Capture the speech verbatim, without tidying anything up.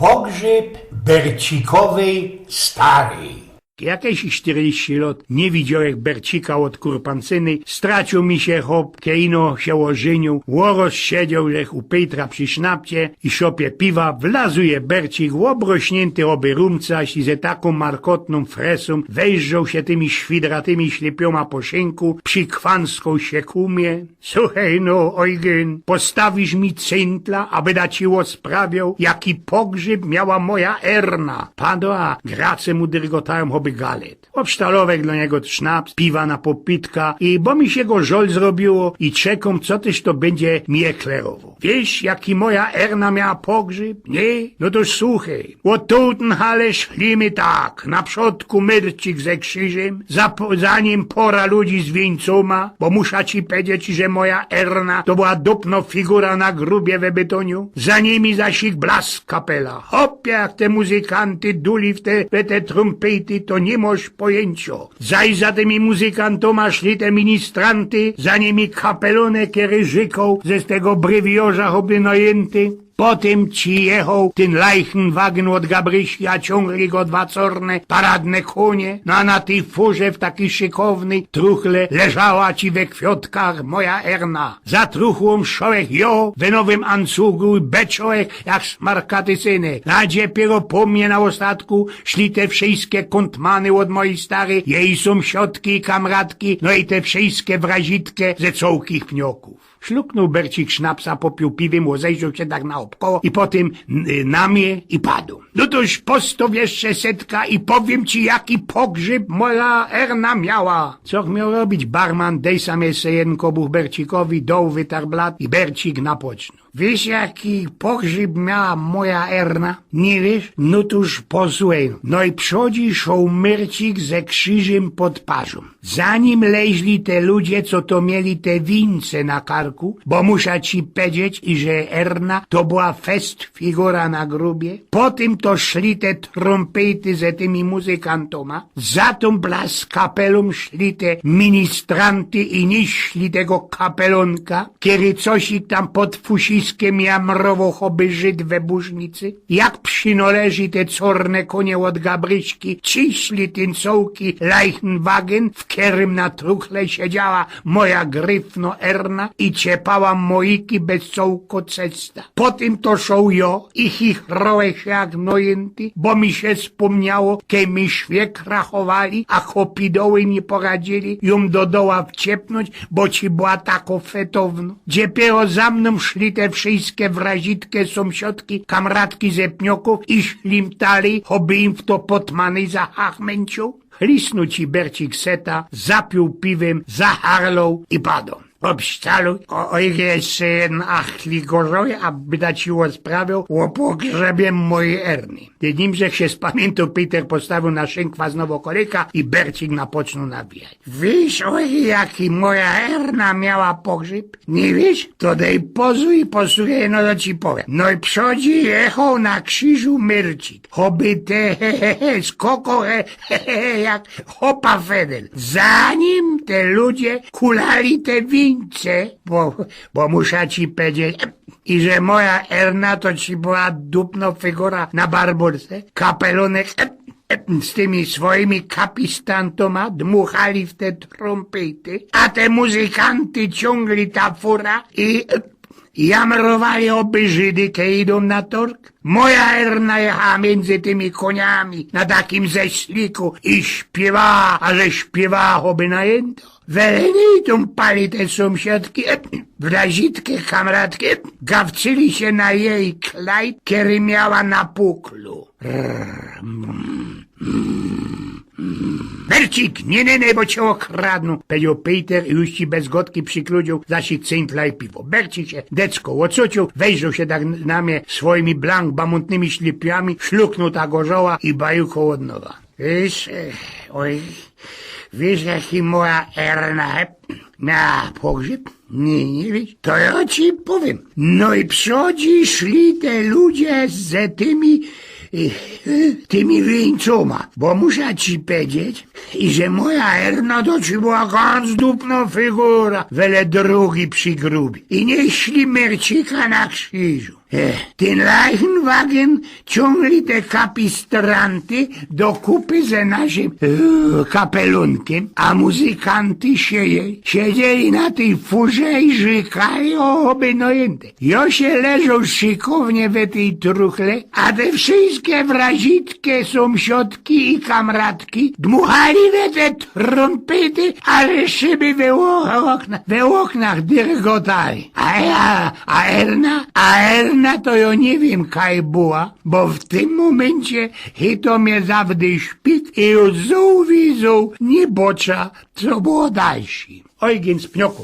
Pogrzyb Bercikowej starej. Jakeś sztyrdziści lot niy widziołech Bercika ôd kurpancyny, straciōł mi sie chop, kej ino sie ôżyniōł, ôrŏz siedziołech u Pejtra przi sznapcie i szopie piwa, wlazuje Bercik, ôbrośniynty ôby rōmcarz i ze takōm markotnōm fresōm, wejrzoł sie tymi szwidratymi ślypiōma po szynku, przikwanskoł sie ku mie. Suchej no, Ojgyn, postawisz mi cyntla, aby da ci ôsprawioł, jaki pogrzyb miała moja Erna. Pado, a grace mu dyrgotajōm ôby galet. Ôbsztalowech dlō niego sznaps, piwa na popitka i bo mi sie go żol zrobiło i czekōm, co tyż to bydzie mi eklerowoł. Wiysz, jaki moja Erna miała pogrzyb? Niy? No to suchej. Ôd Tutenhale szli my tak. Na przodku Myrcik ze krziżym, za, za nim pora ludzi z wiyńcōma, bo musza ci pedzieć, że moja Erna to była dupno figura na grubie we bytōniu. Za nimi zaś ich blaskapela. Hopie, jak te muzykanty duli w te, we te trōmpejty, to niy mosz pojyńcio. Zaś za tymi muzykantōma szli te ministranty, za nimi kapelōne, kery rzykōł, ze z tego brywiorza ôby najynty. Potym ci jechoł tyn Leichenwagen ôd Gabryśki, a ciōngli go dwa corne, paradne kōnie. No a na tyj furze w takij szykownyj truchle leżała ci we kwiotkach moja Erna. Za truchłōm szołech jo, we nowym ancugu, beczołech jak smarkaty synek. A dziepiero po mie na ôstatku szli te wszyjske kōntmany ôd mojij starej, jeji sōmsiadki i kamratki, no i te wszyjske wrazitke ze cołkich pniokōw. Szluknōł Bercik sznapsa, popiōł piwym, ôzejrzoł sie tak naôbkoło i potym, y, na mie i padōł. No toż postow jeszcze setka i powiym ci, jaki pogrzyb moja Erna miała. Coch mioł robić, barman dej sam jeszcze jedyn kobuch Bercikowi, doł wytarblat i Bercik napocznōł. Wiysz, jaki pogrzyb miała moja Erna? Niy wiysz? No toż posuchej. No i przodzi szoł Myrcik ze krziżym pod parzōm. Za nim leźli te ludzie, co to mieli te wiyńce na karku, bo musza ci pedzieć, iże Erna to była fest figura na grubie. Potym to szli te trōmpejty ze tymi muzykantōma. Za tōm blaskapelōm szli te ministranty i niśli tego kapelōnka, kery cosik tam pod fusiskym jamrowoł, ôby Żyd we bōrznicy. Jak przinoleźli te corne kōnie ôd Gabryśki, ciśli tyn cołki Leichenwagen, w kerym na truchle siedziała moja gryfno Erna i ciepała mojiki bez cołko cesta. Potym to szoł jo i chichrōłech sie jak nojynty, bo mi sie spōmniało, kej my świekra chowali, a chopidoły mi poradziyli jōm do doła wciepnōńć, bo ci była tako fetownŏ. Dziepiero za mnōm szli te wszyjske wrazitke, sōmsiadki, kamratki ze pniokōw i szlim dalij, ôby im fto potmany zachachmyńciōł. Chlisnōł ci Bercik seta, zapiōł piwym, zacharloł i padōm. Ôbsztaluj, o, o, jeszcze jedyn, ach, li gorzołej, a byda ci ôsprawioł ô pogrzebie mojij Erny. Ty, nim żech sie spamiyntōł, Pejter postawiōł na szynkwa znowu kolejka i Bercik napocznōł nawijać. Wiysz, oj, jaki moja Erna miała pogrzyb? Niy wiysz? To dej pozuj i posuchej, no to ci powiym. No i przodzi jechoł na krziżu Myrcik. Ôby te, he, he, he, skoko, he, he, he, he, jak chopa fedel. Za nim te ludzie kulali te wiyńce, bo, bo musza ci pedzieć, iże moja Erna to ci była dupno figura na barburce, kapelōnek, e, e, z tymi swojimi kapistantōma dmuchali w te trōmpejty, a te muzykanty ciōngli ta fura i, e, jamrowali, ôby Żydy, kej idōm na torg. Moja Erna jechała miyndzy tymi kōniami na takim ześliku i śpiywała, a że śpiywała, ôby najynto. Wele niy tōm pali te sōmsiadki, e, wrazitki, kamratki, e, gawcyli sie na jeji klajt, kery miała na puklu. Rrr, mm, mm, mm. Bercik, niy, niy, niy, bo cie ôkradnōm, pedzioł Pejter i już ci bez godki przikludziōł zasik cyntla i piwo. Bercik sie decko ôcuciōł, wejrzoł sie tak na mie swojimi blank bamōntnymi ślypiōmami, szluknōł ta gorzoła i bajukoł ôd nowa. Wiysz, e, oj, wiysz, jaki moja Erna, e, miała pogrzyb? Niy, niy wiysz. To jo ci powiym. No i przodzi szli te ludzie ze tymi, e, e, tymi wiyńcōma, bo musza ci pedzieć, iże moja Erna to ci była gōnc dupno figura, wele drugi przigrubi. I nieśli Myrcika na krziżu. Tyn Leichenwagen ciōngli te kapistranty do kupy ze naszym e, kapelunkym, a muzykanty siedzieli na tyj furze i rzykali, oby nojynte. Jŏ sie leżoł szykownie we tyj truchle, a te wszyjske wrazitke, sōmsiadki i kamratki dmuchali we te trōmpyty, a ze szyby we ôknach dyrgotali. A erna, a erna to jŏ niy wiym kaj była, bo w tym mōmyncie chyto mie zawdy szpik i już zōł widzōł niy bŏcza, co było dalsi. Ojgyn z pnioku.